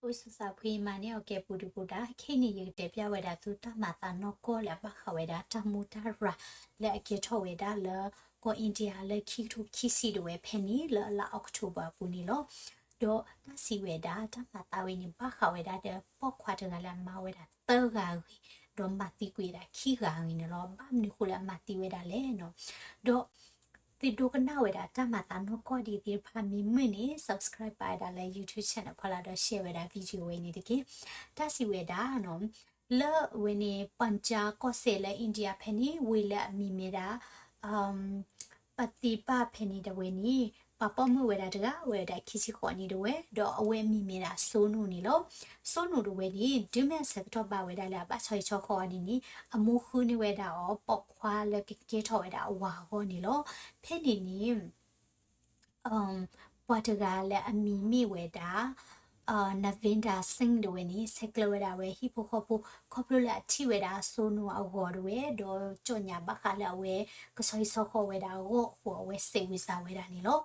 အိၣ်ဆူၣ်သးဖှံမၤန့ၢ်အီၤကဲပူၤဒုပူၤဒၣ်, ခဲအံၤန့ၣ် ယကတဲပျၢ်ဝဲဒၣ်သုတၢ်မၤသးနီၢ်ကီၢ်လၢအဘၣ်ဃးဝဲဒၣ်တၢ်မူတၢ်ရၤ လၢအကဲထီၣ်ဝဲဒၣ်လၢကီၢ် India လၢခံကထိခံဆံဒၣ်ဝဲဖဲန့ၣ် လၢလါ October အပူၤန့ၣ်လီၤ. ဒီးတၢ်စံးဝဲဒၣ် တၢ်မၤသးဝဲန့ၣ် ဘၣ်ဃးဝဲဒၣ်ဒီးပိာ်ခွါတဂၤလၢအမါဝဲဒၣ်သၢဂၤအဂ့ၢ်, ဒီးမၤသံကွံာ်ဝဲဒၣ်ခံဂၤအဂ့ၢ်န့ၣ်လီၤ. ဘၣ်မနုၤဃိလၢအမၤသံဝဲဒၣ်လဲၣ်နီၤ. ဒီး သုဒိကနၣ်ဝဲဒၣ်တၢ်မၤသးနီၢ်ကီၢ်ဒ်သ့ၣ်တဖၣ်မ့ၢ်မုာ်န့ၣ် subscribe ပာ်ဝဲဒၣ်လၢ YouTube channel ဖီလာ်ဒီး share ဝဲဒၣ် video ဝဲန့ၣ်တက့ၢ်. တၢ်စံးဝဲဒၣ်နီၤ, လၢဝဲန့ၣ် Punjab ကီၢ်စဲၣ်လၢ India ဖဲန့ၣ် ဝ့ၢ်လၢအမံၤမ့ၢ်ဒၣ် Pabtip ဖဲန့ၣ်တဝဲန့ၣ် ပှၤပိာ်မုၣ်ဝဲဒၣ်တဂၤ အဝဲဒၣ်ခံဆံဃိးနံၣ်တဝဲ ဒီးအဝဲအမံၤမ့ၢ်ဒၣ် Sonu န့ၣ်လီၤ. Sonu တဝဲန့ၣ် ဒုးမ့ၢ်အဆၢကတီၢ်ဘၣ်ဝဲဒၣ်လၢအဘၣ်ဆီဟံၣ်ဆီဃီအီၤဒ်န့ၣ် အမိၢ်ဃုန့ၢ်ဝဲဒၣ်အီၤပိာ်ခွါလၢကကဲထီၣ်ဝဲဒၣ်အဝၤအဂီၢ်န့ၣ်လီၤ. ဖဲန့ၣ်န့ၣ် ပှၤတဂၤလၢအမံၤမ့ၢ်ဝဲဒၣ် Navinder Singh တဝဲန့ၣ် ဆဲးကျၢဝဲဒၣ်အဝဲဟံၣ်ဖိဃီဖိ ခီဖျိလၢအထံၣ်ဝဲဒၣ် Sonu အဂီၤတဝဲ ဒီးကၠီၣ်ညါဘၣ်ဃးလၢအဝဲကဆီဟံၣ်ဆီဃီဝဲဒၣ်အဂီၢ်အဃိ အဝဲစဲးဝံၤစၢ်ဝဲဒၣ်န့ၣ်လီၤ.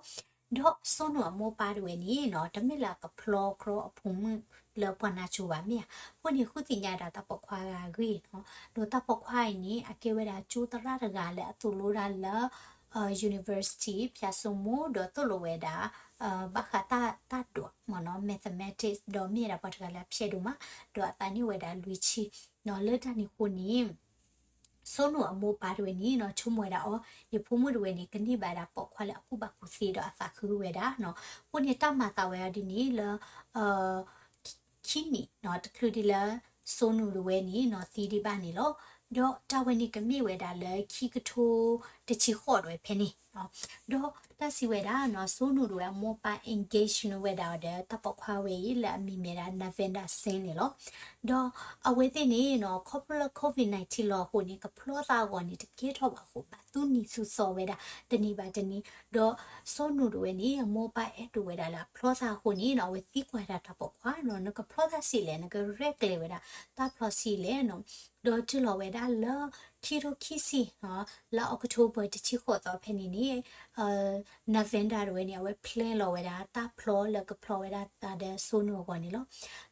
ဒီး Sonu အမိၢ်ပၢ်တဝဲန့ၣ်နီၤ တမ့ၢ်လၢအကဖျီကြီအဖိမုၣ်လၢပှၤနါစိၤဘၣ်မ့ၢ်ဧါ. အဃိန့ၣ် ဃုသ့ၣ်ညါဒၣ်တၢ်ပိာ်ခွါဂၤအဂ့ၢ်နီၤ, ဒီးတၢ်ပိာ်ခွါအံၤန့ၣ် အကဲဝဲဒၣ်ကၠိသရၣ်တဂၤလၢအသိၣ်လိဒၣ်လၢ University ဖၠၣ်စိမိၤ ဒီးသိၣ်လိဝဲဒၣ် ဘၣ်ဃးတၢ်ဒွးမ့ၢ်နီၤ mathematics ဒီးမ့ၢ်ဝဲဒၣ်ပှၤတဂၤလၢအဖျဲးဒိၣ်မး ဒီးအသးန့ၢ်ဝဲဒၣ်လွံၢ်ဆံနီၤ. လၢတၢ်န့ၣ်အဃိန့ၣ် Sonu အမိၢ်ပၢ်တဝဲန့ၣ်နီၤ ဆိကမိၣ်ဝဲဒၣ်အီၤ ယဖိမုၣ်တဝဲန့ၣ် ကန့ၢ်ဘၣ်ဒၣ်ပိာ်ခွါလၢအကူၣ်ဘၣ်ကူၣ်သ့ဒီးအသးခုဝဲဒၣ်နီၤ. အဃိန့ၣ် တၢ်မၤသးဝဲအီၤဒ်န့ၣ်လၢ ခံနံၣ်နီၤ တချုးဒ်လၢ Sonu တဝဲန့ၣ်နီၤ သံဒံးဘၣ်န့ၣ်လီၤ. ဒီးတၢ်ဝဲန့ၣ်ကမ့ၢ်ဝဲဒၣ်လၢခံကထိတဆံဃိးတဝဲဖဲန့ၣ်နီၤ. ဒီးတၢ်စံးဝဲဒၣ်နီၤ Sonu တဝဲအမိၢ်ပၢ် engage န့ၢ်ဝဲဒၣ်အီၤဒီး တၢ်ပိာ်ခွါဝဲအံၤလၢအမံၤမ့ၢ်ဒၣ် Navinder Singh န့ၣ်လီၤ. ဒီးအဝဲသ့ၣ်န့ၣ်နီၤ ခီဖျိလၢ COVID nineteen လီၤအဃိန့ၣ် ကဖျီသးအဂီၢ်န့ၣ် တကဲထီၣ်ဘၣ်အဃိ ဘၣ်သူၣ်နံၤသူၣ်သီဝဲဒၣ် တနံၤဘၣ်တနံၤ, ဒီး Sonu တဝဲန့ၣ် အမိၢ်ပၢ်အဲၣ်ဒိးဝဲဒၣ်လၢအဖျီသးအဃိန့ၣ်နီၤ အဝဲသံကွၢ်ဝဲဒၣ်တၢ်ပိာ်ခွါနီၤ နကဖျီသးဆံးလဲၣ် နကရဲၣ်ကျဲၤဝဲဒၣ်တၢ်ဖျီဆံးလဲၣ်နီၤ. ဒီးတုၤလီၤဝဲဒၣ်လၢ ခံကထိခံဆံနီၤ လါ October တဆံဃိးသီဖဲန့ၣ်န့ၣ် Navinder တဝဲန့ၣ် အဝဲ plan လီၤဝဲဒၣ်တၢ်ဖျီလၢကဖျီဝဲဒၣ်သးဒီး Sonu အဂီၢ်န့ၣ်လီၤ.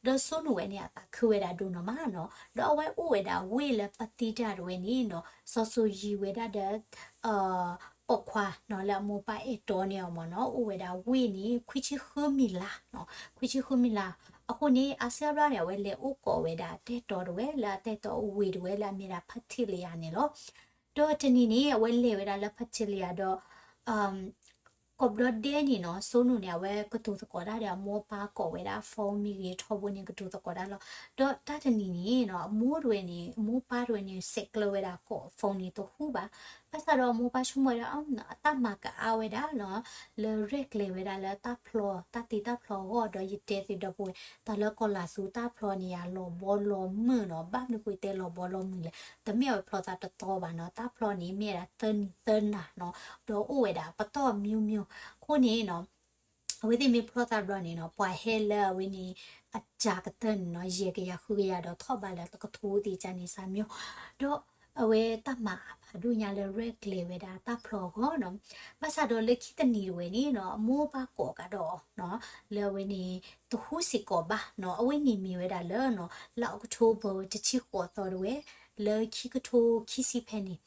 ဒီး Sonu ဝဲန့ၣ် အသးခုဝဲဒၣ်ဒိၣ်နီၢ်မးနီၤ, ဒီးအဝဲအိၣ်ဝဲဒၣ်ဝ့ၢ်လၢ Patita တဝဲန့ၣ်နီၤ စီၤစိၤယံၤဝဲဒၣ်ဒီး ပိာ်ခွါနီၤ လၢအမိၢ်ပၢ်အဲၣ်တီန့ၢ်အီၤမ့ၢ်နီၤ အိၣ်ဝဲဒၣ်ဝ့ၢ်န့ၣ် ခွံဆံဃုမံၤလါနီၤ, ခွံဆံဃုမံၤလါ. အဃိန့ၣ် အါစုအါဘျီန့ၣ် အဝဲလဲၤအိၣ်ကိးဝဲဒၣ်တဲတီတဝဲ လၢအတဲတီအဝ့ၢ်တဝဲလၢအမ့ၢ်ဒၣ် Pattaya န့ၣ်လီၤ. ဒီးတနံၤန့ၣ် အဝဲလဲၤဝဲဒၣ်လၢ Pattaya ဒီး ကိးဘျီဒဲးန့ၣ်နီၤ Sonu န့ၣ် အဝဲကတိၤသကိးတၢ်ဒီးအမိၢ်အပၢ်ကိးဝဲဒၣ် phone မ့ၢ်ဂ့ၤထီဘိန့ၣ် ကတိၤသကိးတၢ်လီၤ. ဒီးတၢ်တနံၤန့ၣ်နီၤ အမိၢ်တဝဲန့ၣ် အမိၢ်ပၢ်တဝဲန့ၣ် ဆဲးကျၢဝဲဒၣ်ကိး phone န့ၣ်တဟူဘၣ်. ဘၣ်ဆၣ်ဒီးအမိၢ်ပၢ်ဆိကမိၣ်ဝဲဒၣ် အတၢ်မၤကအါဝဲဒၣ်နီၤ လၢရဲၣ်ကျဲၤဝဲဒၣ်လၢတၢ်ဖျီ တၢ်သ့တၢ်ဖျီအဂီၢ် ဒီးယတဲသ့ဒီပုၢ်ဝဲၢ် တၢ်လၢကီၢ်လၤသူတၢ်ဖျီန့ၣ်ယၤလီၤဘီလီၤမုၢ်နီၤ, ဘၣ်မနုၤဃိတဲလီၤဘီလီၤမုၢ်လဲၣ်, တမ့ၢ်အဝဲဖျီသးတသီဘၣ်နီၤ, တၢ်ဖျီန့ၣ်မ့ၢ်ဝဲဒၣ်သၢနံၤသၢနၤနီၤ, ဒီးအိၣ်ဝဲဒၣ်ပတီၢ် မျိုးမျိုး အဃိန့ၣ်နီၤ အဝဲသ့ၣ်မ့ၢ်ဖျီသးဘျီန့ၣ်နီၤ ပှၤဟဲလၢအဝဲန့ၣ် အစှၤကတၢၢ်န့ၣ်နီၤ ယဲၢ်ကယၤဃုကယၤဒီးထီၣ်ဘးလၢတကထိသ့ၣ်ကန့ၣ် စၢ်မျိုး, ဒီးအဝဲတၢ်မၤအါဖးဒိၣ်ညါလၢရဲၣ်ကျဲၤဝဲဒၣ်တၢ်ဖျီအဂီၢ်နီၤ, ဘၣ်ဆၣ်ဒီးလၢခံတနံၤတဝဲန့ၣ်နီၤ အမိၢ်ပၢ်ကိးကဒီးအီၤနီၤ လၢအဝဲန့ၣ် တဟူစ့ၢ်ကီးဘၣ်နီၤ, အဝဲန့ၣ်မ့ၢ်ဝဲဒၣ်လၢနီၤ လါ October တဆံဃိးသီတဝဲ လၢခံကထိခံဆံဖဲန့ၣ်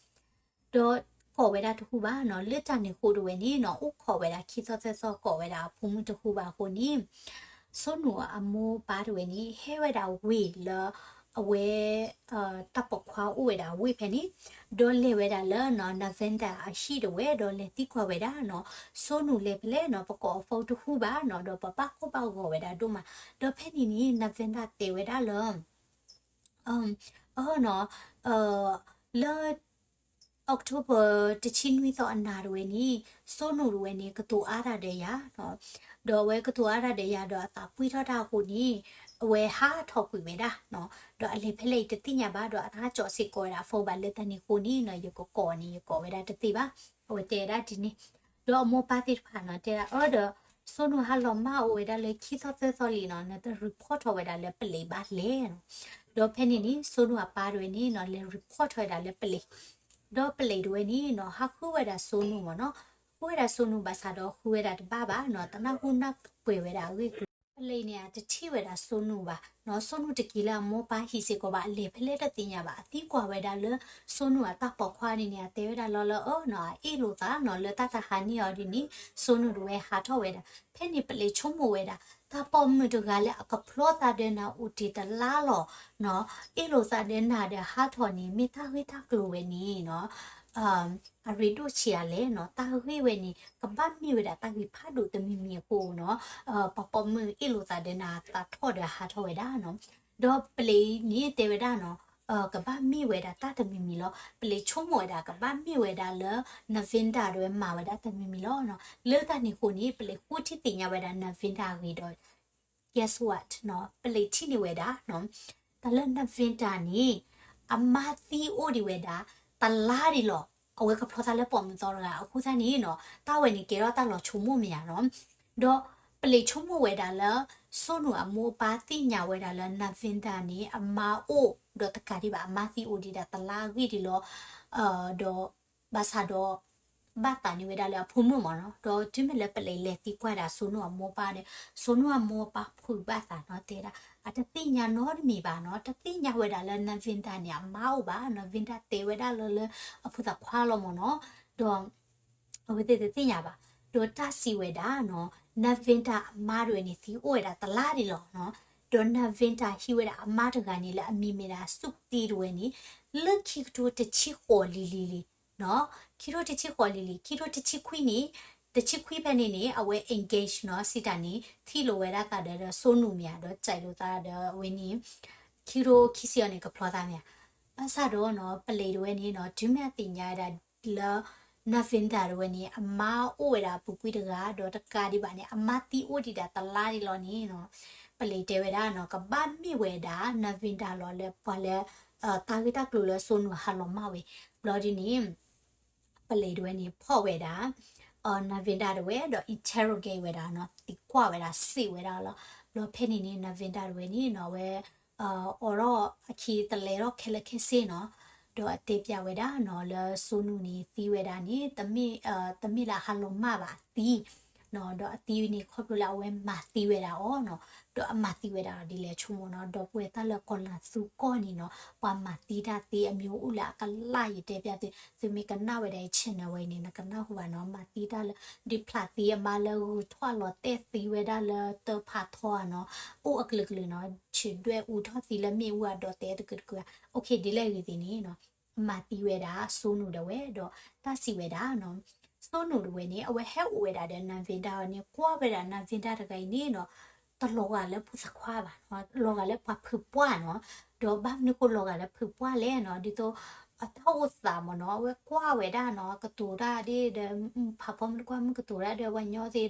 ဒီးကိးဝဲဒၣ်တဟူဘၣ်နီၤ, လၢတၢ်န့ၣ်အဃိတဝဲန့ၣ်နီၤ အိၣ်ခိးဝဲဒၣ်ခံသီသၢသီကိးဝဲဒၣ်အဖိမုၣ်တဟူဘၣ်အဃိန့ၣ် Sonu အမိၢ်ပၢ်တဝဲန့ၣ် ဟဲဝဲဒၣ်ဝ့ၢ်လၢ အဝဲ တၢ်ပိာ်ခွါအိၣ်ဝဲဒၣ်ဝ့ၢ်ဖဲန့ၣ်, ဒီးလဲၤဝဲဒၣ်လၢနီၤ Navinder အဟံၣ်တဝဲ ဒီးလဲၤသံကွၢ်ဝဲဒၣ်နီၤ Sonu လဲၤဖဲလဲၣ်နီၤ ပကိးအ phone တဟူဘၣ်နီၤ ဒီးပဘၣ်ကိၢ်ဘၣ်ဂီၤဝဲဒၣ်ဒိၣ်မး, ဒီးဖဲန့ၣ်န့ၣ် Navinder တဲဝဲဒၣ်လၢ အနီၤ လၢ October တဆံနွံသီအနၤတဝဲန့ၣ် Sonu တဝဲန့ၣ် ကတိၤအါတၢ်ဒီးယၤ, ဒီးအဝဲကတိၤအါတၢ်ဒီးယၤဒီးအသးပှံၢ်ထီၣ်တၢ်အဃိန့ၣ် အဝဲဟးထီၣ်ကွံာ်ဝဲဒၣ်, ဒီးအလဲၤဖဲလဲၣ်အံၤတသ့ၣ်ညါဘၣ် ဒီးအတဟးကၠီစ့ၢ်ကီးဝဲဒၣ်အ phone ဘၣ်လၢတၢ်န့ၣ်အဃိန့ၣ်နီၤ ယကကိးန့ၣ် ယကိးဝဲဒၣ်တသ့ဘၣ်, အဝဲတဲဝဲဒၣ်ဒ်န့ၣ်, ဒီးအမိၢ်ပၢ်သ့ၣ်တဖၣ်နီၤ တဲဒၣ်အီၤဒီး Sonu ဟးလီၤမၢ်အိၣ်ဝဲဒၣ်လၢခံသီသၢသီလံနီၤ နတ report ထီၣ်ဝဲဒၣ်လၢပလံးဘၣ်လဲၣ်နီၤ, ဒီးဖဲန့ၣ်န့ၣ် Sonu အပၢ်တဝဲန့ၣ်နီၤ လဲၤ report ထီၣ်ဝဲဒၣ်လၢပလံး, ဒီးပလံးတဝဲန့ၣ်နီၤ ဟးဃုဝဲဒၣ် Sonu မ့ၢ်နီၤ, ဃုဝဲဒၣ် Sonu ဘၣ်ဆၣ်ဒီးဃုဝဲဒၣ်တဘၣ်ဘၣ်နီၤ တနၢ်ဟူနၢ်ပှဲၤဝဲဒၣ်အဂ့ၢ်ကျိၤ ပလံၤန့ၣ် အတထံၣ်ဝဲဒၣ်စိနူာ်ဘၣ်နီၤ, စိနူာ်တက့ၤလၢအမိၢ်ပၢ်ဟံၣ်စ့ၢ်ကီးဘၣ်, အလဲၤဖဲလဲၣ်တသ့ၣ်ညါဘၣ်, အသံကွၢ်ဝဲဒၣ်လၢ စိနူာ်အတၢ်ပိာ်ခွါန့ၣ်န့ၣ် အတဲဝဲဒၣ်လီၤလၢအၢနီၤ, အအ့ၣ်လိာ်သးနီၤ, လၢတၢ်တဟါန့ၢ်အီၤဒ်န့ၣ် စိနူာ်တဝဲဟးထီၣ်ဝဲဒၣ်, ဖဲန့ၣ်ပလံၤဆိကမိၣ်ဝဲဒၣ် တၢ်ပိာ်မုၣ်တဂၤလၢအကဖျီသးဒီးနၤအိၣ်တ့ၢ်တလါလီၤနီၤ, အ့ၣ်လိာ်သးဒီးနၤဒီးဟးထီၣ်န့ၣ် မ့ၢ်တၢ်ဂ့ၢ်တၢ်ကျိၤဝဲန့ၣ်နီၤ အရ့ဒိၣ်ဆံးအါလဲၣ်နီၤ, တၢ်ဂ့ၢ်ဝဲန့ၣ် ကဘၣ်မ့ၢ်ဝဲဒၣ်တၢ်ဂ့ၢ်ဖးဒိၣ်တမံၤမံၤအဃိနီၤ, ပှၤပိာ်မုၣ်အ့ၣ်လိာ်သးဒီးနၤသးထီၣ်ဒီးဟးထီၣ်ဝဲဒၣ်နီၤ, ဒီးပလံၤန့ၣ်တဲဝဲဒၣ်နီၤ, ကဘၣ်မ့ၢ်ဝဲဒၣ်တၢ်တမံၤမံၤလီၤ, ပလံၤဆိကမိၣ်ဝဲဒၣ် ကဘၣ်မ့ၢ်ဝဲဒၣ်လၢ Navinda ဒဝဲမၤဝဲဒၣ်တမံၤမံၤလီၤနီၤ, လၢတၢ်န့ၣ်အဃိန့ၣ် ပလံၤဃုထံၣ်သ့ၣ်ညါဝဲဒၣ် Navinda အဂ့ၢ်ဒီး guess what နီၤ, ပလံၤထံၣ်န့ၢ်ဝဲဒၣ်နီၤ, တၢ်လၢ Navinda န့ၣ် အမါသံအိၣ်ဒံးဝဲဒၣ် တလါဒံးလီၤ, အဝဲကဖျီသးလၢပိာ်မုၣ်သီတဂၤ အဃိသတးန့ၣ်နီၤ, တၢ်ဝဲန့ၣ်ကဲထီၣ်တၢ်လီၤဆိကမိၣ်မ့ၢ်ဧါနီၤ, ဒီးပလံၤဆိကမိၣ်ဝဲဒၣ်လၢ စိနူာ်အမိၢ်အပၢ်သ့ၣ်ညါဝဲဒၣ်လၢ Navinda န့ၣ် အမါအိၣ်ဒီးတကးဒံးဘၣ် အမါသံအိၣ်ဒံးဒၣ်တလါအဂ့ၢ်ဒံးလီၤ, ဒီး ဘၣ်ဆၣ်ဒီး ဘၣ်သးန့ၢ်ဝဲဒၣ်လၢအဖိမုၣ်မ့ၢ်နီၤ, ဒီးတုၤမ့ၢ်လၢပလံၤလဲၤသံကွၢ်ဒၣ်စိနူာ်အမိၢ်ပၢ်ဒီး စိနူာ်အမိၢ်ပၢ်ဖုးဘၣ်သးနီၤ, တဲဒၣ် အတသ့ၣ်ညါနီတမံၤဘၣ်နီၤ, တသ့ၣ်ညါဝဲဒၣ်လၢ Navinda န့ၣ် အမါအိၣ်ဘၣ်နီၤ, Navinda တဲဝဲဒၣ်လၢ လၢအဖိသၣ်ခွါလီၤမ့ၢ်နီၤ, ဒီး အဝဲသ့ၣ်တသ့ၣ်ညါဘၣ်, ဒီးတၢ်စံးဝဲဒၣ်နီၤ, Navinda အမါတဝဲန့ၣ် သံအိၣ်ဝဲဒၣ်တလါဒံးလီၤနီၤ, ဒီး Navinda ဟံးဝဲဒၣ်အမါတဂၤန့ၣ် လၢအမံၤမ့ၢ်ဒၣ် Sukti တဝဲန့ၣ် လၢခံကထိတဆံဃိးလံၤလံၤလံၤ နီၤ, ခံကထိတဆံဃိးလံၤလံၤ ခံကထိတဆံခွံန့ၣ်, တဆံခွံဖဲန့ၣ်န့ၣ် အဝဲ engage နီၤ, စံးတၢ်န့ၣ် ထံၣ်လိာ်ဝဲဒၣ်သးဒီး ဒီးစိနူာ်မ့ၢ်ဧါ, ဒီးစံးလိာ်သးဒီးအဝဲန့ၣ် ခံကထိခံဆံအီၤန့ၣ် ကဖျီသးမ့ၢ်ဧါ, ဘၣ်ဆၣ်ဒီးနီၤ ပလံၤတဝဲန့ၣ်နီၤ တုၤမ့ၢ်အသ့ၣ်ညါဝဲဒၣ်လၢ Navinda တဝဲန့ၣ် အမါအိၣ်ဝဲဒၣ်အပူၤကွံာ်တဂၤ ဒီးတကးဒံးဘၣ်န့ၣ် အမါသံအိၣ်ဒံးဒၣ်တလါဒံးလီၤန့ၣ်နီၤ, ပလံၤတဲဝဲဒၣ်နီၤ ကဘၣ်မ့ၢ်ဝဲဒၣ် Navinda လီၤလၢပှၤလၢ တၢ်ဂ့ၢ်တၢ်ကျိၤလၢစိနူာ်ဟးလီၤမၢ်ဝဲ, ဘျီဒ်န့ၣ် ပလံၤတဝဲန့ၣ် ဖီၣ်ဝဲဒၣ် Navinda တဝဲဒီး interrogate ဝဲဒၣ်နီၤ, သံကွၢ်ဝဲဒၣ် စံးဝဲဒၣ်လီၤ, ဘျီဖဲန့ၣ်န့ၣ် Navinda တဝဲန့ၣ်နီၤ အဝဲ အိးထီၣ်အခံတလဲထီၣ်ခဲလၢာ်ခဲဆ့နီၤ, ဒီးအတဲပျးဝဲဒၣ်နီၤ လၢစိနူာ်န့ၣ်သံဝဲဒၣ်န့ၣ် တမ့ၢ်လၢအဟးလီၤမၢ်ဘၣ် အသံ နီၤ, ဒီးအသံန့ၣ် ခီဖျိလၢအဝဲမၤသံဝဲဒၣ်အီၤနီၤ, ဒီးအမၤသံဝဲဒၣ်ဒ်လဲၣ်ဆိကမိၣ်နီၤ, ဒီပုၢ်ဝဲၢ်တၢ်လၢကီၤလၤသူကီၢ်န့ၣ်နီၤ ပှၤမၤသံတၢ်သ့အမျိုးအိၣ်လၢအကလၢ် ယတဲပျးသု, သုမ့ၢ်ကနၣ်ဝဲဒၣ်အံၤ channel ဝဲအံၤန့ၣ် နကနၢ်ဟူဘၣ်နီၤ, မၤသံတၢ်လၢ ဒုးဖျးသံအမါလၢဂုၤထီၣ်အလီၤတဲာ်သံဝဲဒၣ်လၢတၢ်ဖးထီဧါနီၤ, အိၣ်အကလုာ်ကလုာ်နီၤ, ဆံးဒွဲၣ်အူထီၣ်သံလၢမ့ၣ်အူအဒိးတဲတကုာ်တကုာ်ဧါ, okay ဒ်လဲၣ်ဂ့ၤသ့ၣ်န့ၣ်နီၤ အမၤသံဝဲဒၣ်စိနူာ်ဒၣ်ဝဲဒီး တၢ်စံးဝဲဒၣ်နီၤ, စိနူာ်ဒၣ်ဝဲန့ၣ် အဝဲဟဲအိၣ်ဝဲဒၣ်ဒီး Navinda န့ၣ် ကွၢ်ဝဲဒၣ် Navinda တဂၤအံၤန့ၣ်နီၤ, တလီၤဂာ်လၢဖိသၣ်ခွါဘၣ်နီၤ, လီၤဂာ်လၢပှၤဖုပှၢ်နီၤ, ဒီးဘၣ်မနုၤဃိလီၤဂာ်လၢဖုပှၢ်လဲၣ်နီၤ, ဒ်သိး အတၢ်အိၣ်သးမ့ၢ်နီၤ, အဝဲကွၢ်ဝဲဒၣ်နီၤ, ကတိၤတၢ်ဒ်ဒီး ဖးဖီမုၢ်တကွၢ်မုၢ်ကတိၤတၢ်ဒီးပှၤညီသ့ဒီး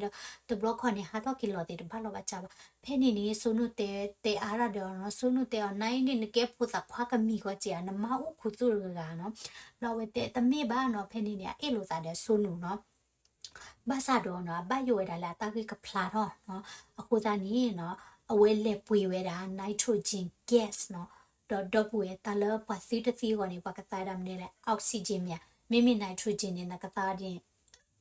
တဘျီခီန့ၣ် ဟးထီၣ်က့ၤလီၤသ့ၣ်တဘၣ်လီၤဘၣ်စၢ်ဘၣ်. ဖဲန့ၣ်န့ၣ် စိနူာ်တဲ တဲအါဒၣ်ဒီးနီၤ, စိနူာ်တဲအီၤ နအံၤန့ၣ် နကဲဖိသၣ်ခွါကမံၤဃီက့ၤဧါ, နမါအိၣ်ခူသူၣ်တဂၤဂၤနီၤ, ဒီးအဝဲတဲတမ့ၢ်ဘၣ်နီၤ, ဖဲန့ၣ်န့ၣ် အအ့ၣ်လိာ်သးဒီးစိနူာ်နီၤ ဘၣ်ဆၣ်ဒီးနီၤ အဘၣ်ယိၣ်ဝဲဒၣ်လၢအတၢ်ဂ့ၢ်ကဖျါထီၣ်နီၤ, အဃိသတးန့ၣ်နီၤ အဝဲလဲၤပှ့ၤဝဲဒၣ် nitrogen gas နီၤ, ဒီးဒီပုၢ်ဝဲၢ်တၢ်လၢပှၤသံတသံအဂီၢ်န့ၣ် ပှၤကသါဝဲဒၣ်မနုၤလဲၣ် oxygen မ့ၢ်ဧါ, မ့မ့ၢ် nitrogen န့ၣ် နကသါဒ်န့ၣ်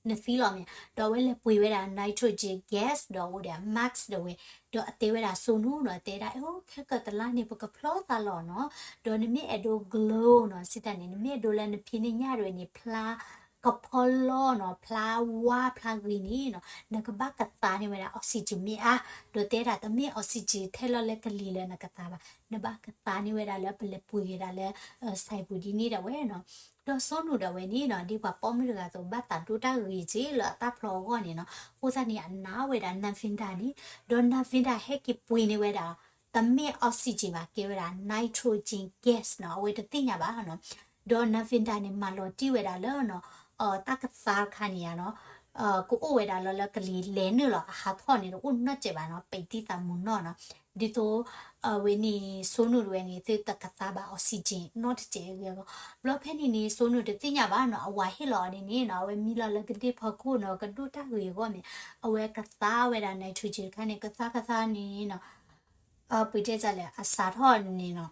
နသံလီၤမ့ၢ်ဧါ, ဒီးအဝဲလဲၤပှ့ၤဝဲဒၣ် nitrogen gas ဒီးအိၣ်ဒီး mask ဒၣ်ဝဲ, ဒီးအတဲဝဲဒၣ်စိနူာ်နီၤ, တဲဒၣ် အိ ခဲကတလါန့ၣ် ပကဖျီသးလီၤနီၤ, ဒီးနမ့ၢ်အဲၣ်ဒိး glow နီၤ, စံးတၢ်န့ၣ် နမ့ၢ်အဲၣ်ဒိးလၢနဖံးနညၣ်ဒၣ်ဝဲန့ၣ် ဖျါကဖီလီၤနီၤ, ဖျါဝါဖျါဂ့ၤန့ၣ်နီၤ, နကဘၣ်ကသါန့ၢ်ဝဲဒၣ် oxygen မ့ၢ်ဧါ, ဒီးတဲဒၣ်တမ့ၢ် oxygen ထဲလီၤလၢကလံၤလၢနကသါဘၣ်, နဘၣ်ကသါန့ၢ်ဝဲဒၣ်လၢပလဲၤပှ့ၤဝဲဒၣ်လၢ စဲးပူၤဒ်န့ၣ်ဒၣ်ဝဲနီၤ. ဒီးစိနူာ်ဒၣ်ဝဲန့ၣ်နီၤ ဒ်ပှၤပိာ်မုၣ်တဂၤအသိး ဘၣ်သးဒိၣ်တၢ်ဂ့ၤက့ၤလၢအတၢ်ဖျီအဂီၢ်န့ၣ်နီၤ, အဃိသတးန့ၣ် အနာ်ဝဲဒၣ် Navinda န့ၣ်, ဒီး Navinda ဟဲက့ၤပှ့ၤန့ၢ်ဝဲဒၣ် တမ့ၢ် oxygen ဘၣ် ကဲဝဲဒၣ် nitrogen gas နီၤ, အဝဲတသ့ၣ်ညါဘၣ်နီၤ. ဒီး Navinda န့ၣ် မၤလီၤတံၢ်ဝဲဒၣ်လၢနီၤ, တၢ်ကသါတခါန့ၣ်ဧါနီၤ, ကအိၣ်ဝဲဒၣ်လၢလၢကလံၤလဲၤနုာ်လီၤ အဟးထီၣ်န့ၣ် တအိၣ်နီတစဲးဘၣ်နီၤ, ပံာ်တံၢ်သးမုာ်နီၢ်နီၤ. ဒ်သိး အဝဲန့ၣ် စိနူာ်တဝဲန့ၣ် သုတကသါဘၣ် oxygen နီတစဲးအဂ့ၢ်အဂီၢ်. ဘျီဖဲန့ၣ်န့ၣ် စိနူာ်တသ့ၣ်ညါဘၣ်နီၤ, အဝၤဟ့ၣ်လီၤအီၤန့ၣ်န့ၣ်နီၤ, အဝဲမံလီၤလၢကဒ့ၣ်ဖီခိၣ်နီၤ, ကဒိၣ်တၢ်ဂ့ၤအဂီၢ်န့ၣ်, အဝဲကသါဝဲဒၣ် nitrogen တခါန့ၣ် ကသါကသါန့ၣ်နီၤ ပှ့ၤတဲဒ်လဲၣ် အစးထီၣ်န့ၣ်နီၤ,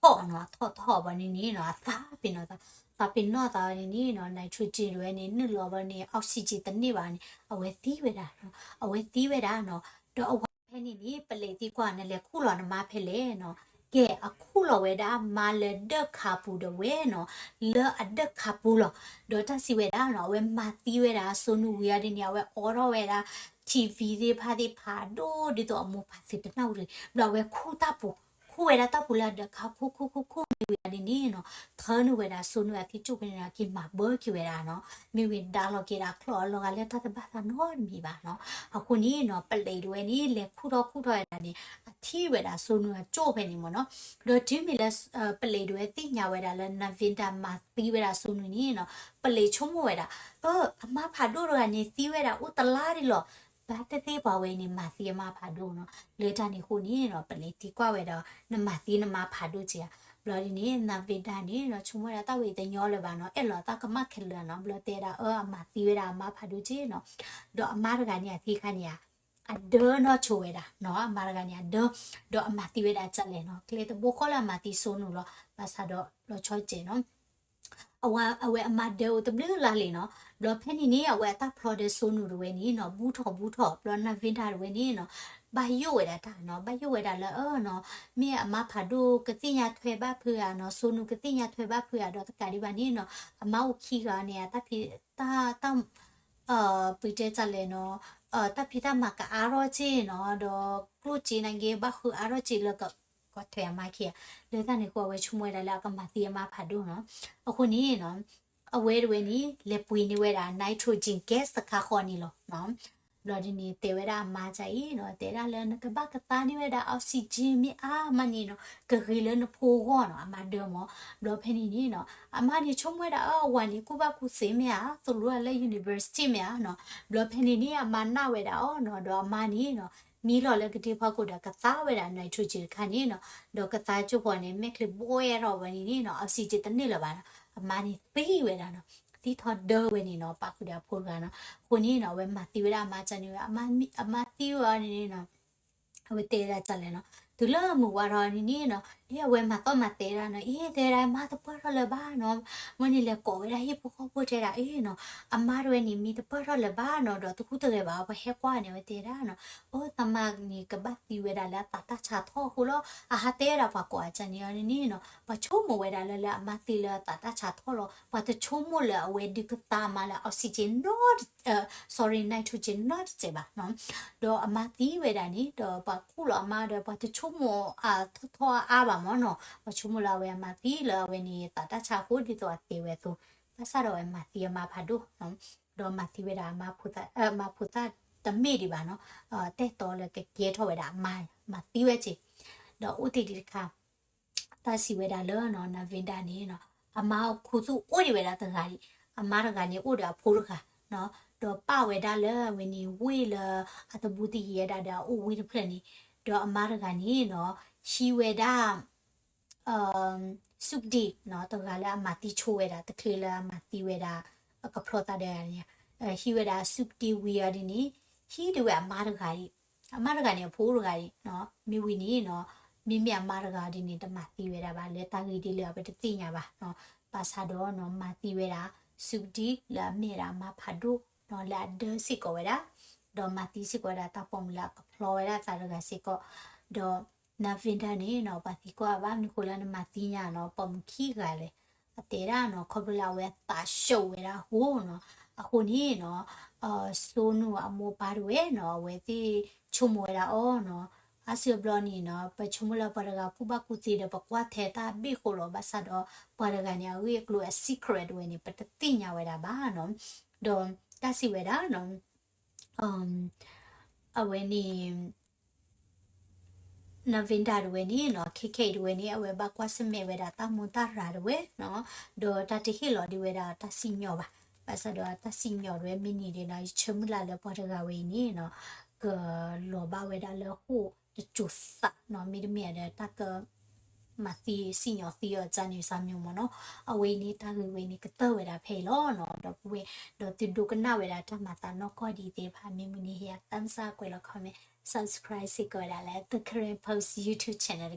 ထီၣ်နီၤ, ထီၣ်ထီၣ်ဘၣ်န့ၣ်န့ၣ်နီၤ, အသးပ့ၤနီၣ်သး, သးပ့ၤနီၣ်သးန့ၣ်န့ၣ်နီၤ, nitrogen တဝဲန့ၣ် နုာ်လီၤဘၣ်န့ၣ် oxygen တန့ၢ်ဘၣ်န့ၣ် အဝဲသံဝဲဒၣ်နီၤ, အဝဲသံဝဲဒၣ်နီၤ. ဒီးအဝၤ ဖဲန့ၣ်န့ၣ် ပလံးသံကွၢ် နလဲၤခူၣ်လီၤနမါဖဲလဲၣ်နီၤ. ကဲ အခူၣ်လီၤဝဲဒၣ်မါလၢဒၢးခးပူၤဒီးဝဲနီၤ, လၢအဒၢးခးပူၤလီၤ. ဒီးတၢ်စံးဝဲဒၣ်နီၤ, အဝဲမၤသံဝဲဒၣ်စိနူၤဝံၤအီၤဒ်န့ၣ် အဝဲအိးထီၣ်ဝဲဒၣ် ထံၣ်ဝံၤသ့ၣ်တဖၣ်သ့ၣ်ဖးဒိၣ်ဒ်သိးအမိၢ်ဖးသံတနၢ်ဟူတဂ့ၤ, ဘျီအဝဲခူၣ်တၢ်ပူၤ, ခူၣ်ဝဲဒၣ်တၢ်ပူၤလၢအဒၢးခးခူၣ်ခူၣ်ခူၣ်ခူၣ်မ့ၢ်ဝံၤအီၤဒ်န့ၣ်နီၤ, ထၢနုာ်ဝဲဒၣ်စိနူၤအသံကၠိၣ်ဖဲန့ၣ်နီၤ, က့ၤမၤဘၢက့ၤဝဲဒၣ်နီၤ, မ့ၢ်ဝံၤဒါလီၤက့ၤဒၣ်ချီၣ်အလီၤဂာ်လၢတၢ်တဘၣ်သးနီတမံၤဘၣ်နီၤ. အဃိန့ၣ်နီၤ ပလံးတဝဲန့ၣ် လဲၤခူၣ်ထီၣ်ခူၣ်ထီၣ်ဝဲဒၣ်န့ၣ် အထံၣ်ဝဲဒၣ်စိနူၤအကၠိၣ်ဖဲန့ၣ်မ့ၢ်နီၤ. ဒီးတုၤမ့ၢ်လၢ ပလံးတဝဲသ့ၣ်ညါဝဲဒၣ်လၢ Navinda မၤသံဝဲဒၣ်စိနူၤန့ၣ်နီၤ, ပလံးဆိကမိၣ်ဝဲဒၣ်, အၢ အမါဖးဒိၣ်တဂၤန့ၣ်သံဝဲဒၣ်အိၣ်တလါဒံးလီၤ. ဘၣ်တသ့ပှၤဝဲန့ၣ် မၤသံအမါဖးဒိၣ်နီၤ. လၢတၢ်န့ၣ်အဃိန့ၣ်နီၤ ပလံးသံကွၢ်ဝဲဒီး နမၤသံနမါဖးဒိၣ်က့ဧါ. ဘျီဒ်န့ၣ် Navinda န့ၣ်နီၤ ဆိကမိၣ်ဝဲဒၣ်တၢ်ဝဲတညီလၢၤဘၣ်နီၤ, အဲၣ်လီၤတၢ်ကမၣ်ခဲလၢာ်နီၤ. ဘျီတဲဒၣ် အၢ အမၤသံဝဲဒၣ်အမါဖးဒိၣ်က့နီၤ. ဒီးအမါတဂၤန့ၣ် အသံခါန့ၣ်ဧါ အဒၢနီၢ်ဆိဝဲဒၣ်နီၤ, အမါတဂၤန့ၣ် အဒၢ, ဒီးအမၤသံဝဲဒၣ်ကလဲၣ်နီၤ, ကျဲတဘိဃီလၢအမၤသံစိနူၤလီၤ, ဘၣ်ဆၣ်ဒီးလီၤဆီကဲးနီၤ, အဝဲအမါဒၢအိၣ်တဘျုးလါလံနီၤ, ဘျီဖဲန့ၣ်န့ၣ် အဝဲအတၢ်ဖျီဒီးစိနူၤတဝဲန့ၣ်နီၤ ဘူးထီၣ်ဘူးထီၣ်, ဘျီ Navinda တဝဲန့ၣ်နီၤ ဘၣ်ယိၣ်ဝဲဒၣ်တၢ်နီၤ, ဘၣ်ယိၣ်ဝဲဒၣ်လၢအၢနီၤ, မ့ၢ်အမါဖးဒိၣ်ကသ့ၣ်ညါထွဲဘၣ်ဖုးဧါနီၤ, စိနူၤကသ့ၣ်ညါထွဲဘၣ်ဖုးဧါ, ဒီးတကးဒံးဘၣ်န့ၣ်နီၤ အမါအိၣ်ခံဂၤန့ၣ် တၢ်ဖံးတၢ် ပတဲတၢ်လဲၣ်နီၤ, တၢ်ဖံးတၢ်မၤကအါထီၣ်က့နီၤ, ဒီးကျိၣ်စ့နာ်က့ ဘၣ်ဃုအါထီၣ်က့လၢကထွဲအမါခံဂၤ, လၢတၢ်န့ၣ်အဃိ အဝဲဆိကမိၣ်ဝဲဒၣ်လၢအကမၤသံအမါဖးဒိၣ်နီၤ, အဃိန့ၣ်နီၤ အဝဲတဝဲန့ၣ် လဲၤပှ့ၤန့ၢ်ဝဲဒၣ် nitrogen gas တခါဃီန့ၣ်လီၤ. ဘျီဒ်န့ၣ် တဲဝဲဒၣ်အမါကအံၤနီၤ, တဲဒၣ်လၢနကဘၣ်ကသါန့ၢ်ဝဲဒၣ် oxygen မ့ၢ်အါမးန့ၣ်နီၤ ကဂ့ၤလၢနဖိဂီၢ်နီၤ, အမါဒၢမၢ်. ဘျီဖဲန့ၣ်န့ၣ်နီၤ အမါန့ၣ်ဆိကမိၣ်ဝဲဒၣ် အဝၤန့ၣ် ကူၣ်ဘၣ်ကူၣ်သ့မ့ၢ်ဧါ, သိၣ်လိလၢ university မ့ၢ်ဧါနီၤ. ဘျီဖဲန့ၣ်န့ၣ် အမါနာ်ဝဲဒၣ်အီၤနီၤ, ဒီးအမါန့ၣ်နီၤ မံလီၤလၢကဒ့ဖီခိၣ်ဒီးကသါဝဲဒၣ် nitrogen တခါန့ၣ်နီၤ, ဒီးကသါကၠိဖီန့ၣ် မဲာ်ချံဘိအဲၣ်ထီၣ်ဝဲန့ၣ်န့ၣ်နီၤ oxygen တန့ၢ်လၢၤဘၣ်နီၤ, အမါန့ၣ်သံဝဲဒၣ်နီၤ, သံထီၣ်ဒၢဝဲန့ၣ်နီၤ ပာ်ဃုာ်ဒီးအဖိတဂၤနီၤ. အဃိန့ၣ်နီၤ အဝဲမၤသံဝဲဒၣ်အမါကန့ၣ်ဝဲ အမါသံဝဲအီၤန့ၣ်နီၤ အဝဲတဲဒၣ်ကလဲၣ်နီၤ, တုၤလၢမုၢ်ဝါထီၣ်န့ၣ်န့ၣ်နီၤ, အဝဲမၤသီၣ်မၤသဲဒၣ်နီၤ, အ့ တဲဒၣ်မါတပၢၢ်ထီၣ်လၢၤဘၣ်နီၤ, ဝဲန့ၣ်လဲၤကိးဝဲဒၣ်ဟံၣ်ဖိဃီဖိတဲဒၣ်အ့နီၤ, အမါတဝဲန့ၣ်မံတပၢၢ်ထီၣ်လၢၤဘၣ်နီၤ, ဒီးတဟူးတဂဲၤဘၣ် ပှၤဟဲကွၢ်န့ၣ် အဝဲတဲဒၣ်နီၤ, အၢသးမါန့ၣ်ကဘၣ်သံဝဲဒၣ်လၢအသးတၢ်ဆါထီၣ်အဃိလီၤ, အဟးတဲဝဲဒၣ်ပှၤကိးအကန့ၣ်အီၤန့ၣ်နီၤ, ပှၤဆိကမိၣ်ဝဲဒၣ်လၢလၢအမါသံလၢအသးတၢ်ဆါထီၣ်လီၤ, ပှၤတဆိကမိၣ်လၢအဝဲဒုးကသါမါလၢ oxygen နီတ sorry nitrogen နီတစဲးဘၣ်နီၤ, ဒီးအမါသံဝဲဒၣ်န့ၣ် ဒီးပှၤခူၣ်လီၤအမါဒီး ပှၤတဆိကမိၣ်အထီၣ်ထီၣ်အါအါဘၣ်မၢ်နီၤ, ပှၤဆိကမိၣ်လၢအဝဲအမါသံလၢအဝဲန့ၣ် သးတၢ်ဆါအဃိဒ်သိးအတဲဝဲအသိး, ဘၣ်ဆၣ်ဒီးအဝဲမၤသံအမါဖးဒိၣ်နီၤ, ဒီးမၤသံဝဲဒၣ်အမါဖိသၣ်တမ့ၢ်ဒံးဘၣ်နီၤ, တဲတီလၢကကဲထီၣ်ဝဲဒၣ်အမါ မၤသံဝဲက့ၤ, ဒီးအိၣ်တ့ၢ်ဒံးတခါ တၢ်စံးဝဲဒၣ်လၢနီၤ Navinda န့ၣ်နီၤ အမါခူသူၣ်အိၣ်ဒံးဝဲဒၣ်တဂၤဒံး, အမါတဂၤန့ၣ်အိၣ်ဒီးအဖိတဂၤနီၤ, ဒီးပာ်ဝဲဒၣ်လၢအဝဲန့ၣ်ဝ့ၢ်လၢအတဘူးတယံၤဝဲဒၣ်ဒီးအအိၣ်ဝ့ၢ်တဖျၢၣ်န့ၣ်, ဒီးအမါတဂၤန့ၣ်နီၤ ဟံးဝဲဒၣ် စူၣ်ကဒံနီၤ တဂၤလၢအမၤသံဆိဝဲဒၣ် တချုးလၢအမၤသံဝဲဒၣ် အကဖျီသးဒီးန့ၣ်, ဟံးဝဲဒၣ်စူၣ်ကဒံဝံၤအီၤဒ်န့ၣ်, ဟံးဒံးဝဲအမါတဂၤဒံး, အမါတဂၤန့ၣ် အဖိတဂၤဒံး, မ့ၢ်ဝံၤန့ၣ်နီၤ, မ့မ့ၢ်အမါတဂၤဒ်န့ၣ် တမၤသံဝဲဒၣ်ဘၣ် လၢတၢ်ဂ့ၢ်ဒ်လဲၣ်အပတသ့ၣ်ညါဘၣ်, ဘၣ်ဆၣ်ဒီးနီၤ မၤသံဝဲဒၣ် စူၣ်ကဒံလၢအမ့ၢ်ဒၣ်အမါဖးဒိၣ်နီၤ လၢအဒၢစ့ၢ်ကီးဝဲဒၣ်, ဒီးမၤသံစ့ၢ်ကီးဝဲဒၣ်တၢ်ပိာ်မုၣ်လၢအကဖျီဝဲဒၣ်သးတဂၤစ့ၢ်ကီး, ဒီး Navinda န့ၣ်နီၤ ပှၤသံကွၢ်ဘၣ်မနုၤဃိလၢ နမၤသံညါနီၤ ပိာ်မုၣ်ခံဂၤလဲၣ်, အတဲဒၣ်နီၤ ခီဖျိလၢအဝဲသးဆှုဝဲဒၣ်အဃိနီၤ, အဃိန့ၣ်နီၤ စိနူအမိၢ်ပၢ်တဝဲနီၤ အဝဲသ့ၣ်ဆိကမိၣ်ဝဲဒၣ်အီၤနီၤ, အါစုအဘျီန့ၣ်နီၤ ပဆိကမိၣ်လၢပှၤတဂၤကူၣ်ဘၣ်ကူၣ်သ့ဒီး ပကွၢ်ထဲတၢ်ဘ့ၣ်ဃိလီၤ, ဘၣ်ဆၣ်ဒီး ပှၤတဂၤန့ၣ် အဂ့ၢ်အကျိၤအ secret တဝဲန့ၣ် ပတသ့ၣ်ညါဝဲဒၣ်ဘၣ်နီၤ, ဒီးတၢ်စံးဝဲဒၣ်နီၤ အဝဲန့ၣ် Navinda တဝဲန့ၣ်နီၤ ခဲခဲအံၤတဝဲန့ၣ် အဝဲဘၣ်ကွၢ်ဆၢၣ်မဲာ်ဝဲဒၣ်တၢ်မူတၢ်ရၤတဝဲနီၤ, ဒီးတၢ်တဟ့ၣ်လီၤဒံးဝဲဒၣ်တၢ်စံၣ်ညီၣ်ဘၣ်, ဘၣ်ဆၣ်ဒီးတၢ်စံၣ်ညီၣ်တဝဲမ့ၢ်န့ၢ်ဒံးနီၤ ယဆၢမုၢ်လၢ်လၢပှၤတဂၤဝဲအံၤန့ၣ်နီၤ ကလီၤဘၣ်ဝဲဒၣ်လၢဃိာ်တစိၤသးနီၤ, မ့တမ့ၢ်ဒီးတၢ်က မၤသံစံၣ်ညီၣ်သံအီၤကန့ၣ် စၢ်မၠိမၢ်နီၤ, အဝဲအံၤန့ၣ် တၢ်ဂ့ၢ်ဝဲန့ၣ် ကတၢၢ်ဝဲဒၣ်ဖဲအံၤလီၤနီၤ, ဒီပုၢ်ဝဲၢ် ဒီးသုဒိကနၣ်ဝဲဒၣ်တၢ်မၤသးနီၢ်ကီၢ်ဒ်အံၤသ့ၣ်တဖၣ် မ့ၢ်မုၢ်နံၤဟ့ၣ် thumbs up ကွဲးလီၤ comment subscribe စ့ၢ်ကီးဝဲဒၣ်လၢ The Karen Post YouTube channel တက့ၢ်နီၤ.